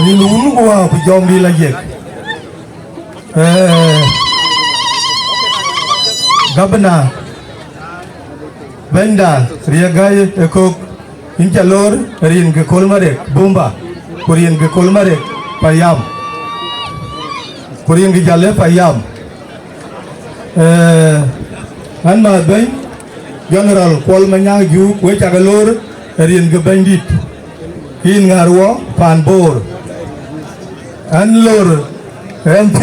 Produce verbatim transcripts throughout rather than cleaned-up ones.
Yïn wun ku wä ku jɔŋdï la jek. Eh, Gabna, bɛ̈nyda Riek Gai ë Kök, yïn ca loor rin ke Kolmarek Bumba, ku rin ke Kolmarek Payam, ku rin ke Jale Payam. Eh, an ma bɛ̈ny General Kuɔl Manyaŋ Juuk, we cak loor rin ke bɛ̈nydït, yïn ŋär wɔ pan Bor. An loor M P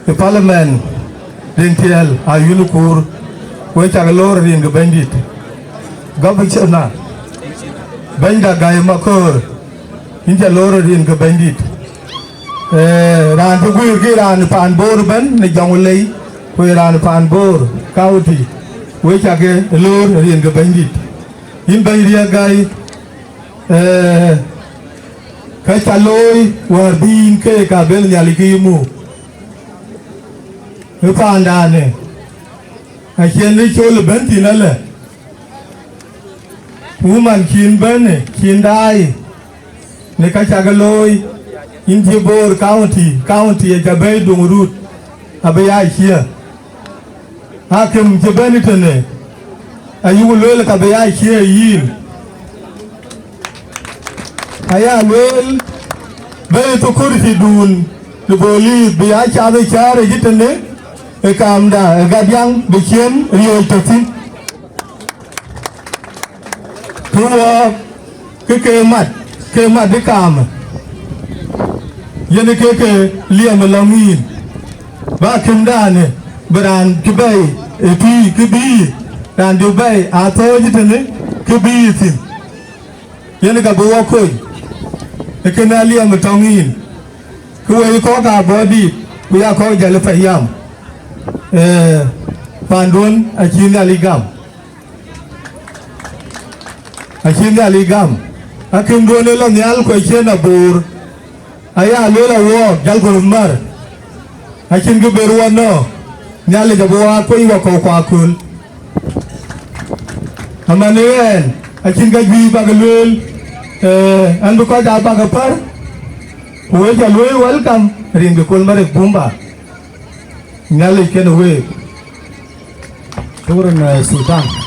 ë Parliament, Deŋ Tiɛɛl Ayuen Kuur, we cak loor rin ke bɛ̈nydït. Gɔbicna, bɛ̈nyda Gai Maköör, yïn ca loor rin ke bɛ̈nydït. Eh, raan cï guiir ke raan pan Bor ëbɛ̈n në Jɔŋlei, ku ye raan pan Bor County, we cak loor rin ke bɛ̈nydït. Yïn bɛ̈ny Riek Gai, eh, ka ca looi wäär bï yïn keek abël Nhialic ke yï muk. Ë paandaanë, acïn ë col ëbɛ̈n thïn alë, ku man cïn bɛ̈n, cïn daai në ka cak looi, yïn cï Bor County, county ë ca bɛ̈i duŋ rut, abï ya cië. Akïm cï bɛ̈n tënë, ayuk lueel ka bï ya cië yïn. Aya lueel, bɛ̈i thukul cï duun në bolith bï ya cath ë cäär ë cï tënë, ë kaamda ë Gadiaŋ bï cien riɔ̈ɔ̈c tɔ thïn. Kë wɔɔk, kë ke mat, ke mat ë kaamë, yen ke ke liɛm ë lɔ̈ŋ yïn. Ba kïmdaanë bï raan cï bɛ̈i ë tui kë bï yï, raan cï bɛ̈i athööc tënë kë bï yï thïn. Yen ka bï wɔ kony ë kënë aliɛm ë tɔŋ yïn, kë wëi kɔ̈k aa bɔ̈ dïït, ku ya kɔ̈k jäl ë Payam. Eh, panduön acï Nhialic gam. Acï Nhialic gam, akïmduön ë lɔ nhial ku acïn aboor. Aya lueel awɔɔk, jal ku röt mär, acïn kë ber wɔ nɔ̈k, Nhialic abï wɔ kuec wakɔ̈u ku aköl. Aman ë ɣɛn, acïn ka juëc bak lueel, eh, an bï kɔc aa bak pär, ku wek ca lueel welcome, rin ke Kolmarek Bumba. Nhialic kenë week. Shukran, eh, Sultan.